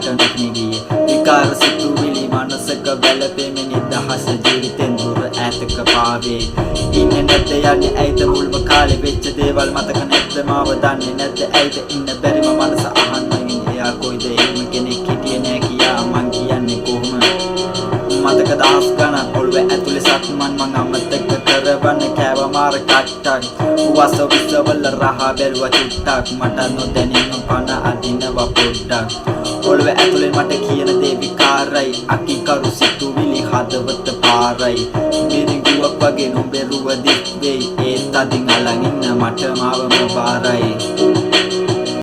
කාට නොකිනි ගියේ. විකාර සිතුවිලි මනසක වැළපෙමින් නිදහස ජීවිතෙන් දුර ඈතක පාවේ. ඉන්නේ නැද්ද, යන්නේ ඇයිද? මුල්ම කාලේ වෙච්ච දේවල් මතක නැද්ද? මාව දන්නේ නැද්ද? ඇයිද ඉන්න බැරිම මනස අහන්න එයා කොයිද? එහෙම කෙනෙක් හිටියේ නෑ කියා මං කියන්නේ කොහොම? මතක දහස් ගණන් ඔළුව ඇතුලේ සක්මන්. මං අමතක කරවන්න කෑව මාර කට්ටක්. වස විසවල රහ බැලුවා චුට්ටක්. මට නොදැනීම පණ අදිනවා පොඩ්ඩක්. ඔළුව ඇතුලේ මට කියන දේ විකාරයි. අකිකරු සිතුවිලි හදවත පාරයි. මිරිඟුවක් වගේ නුඹේ රුව දික් වෙයි. ඒත් අදින් අලන් ඉන්න මට මාවම බාරයි.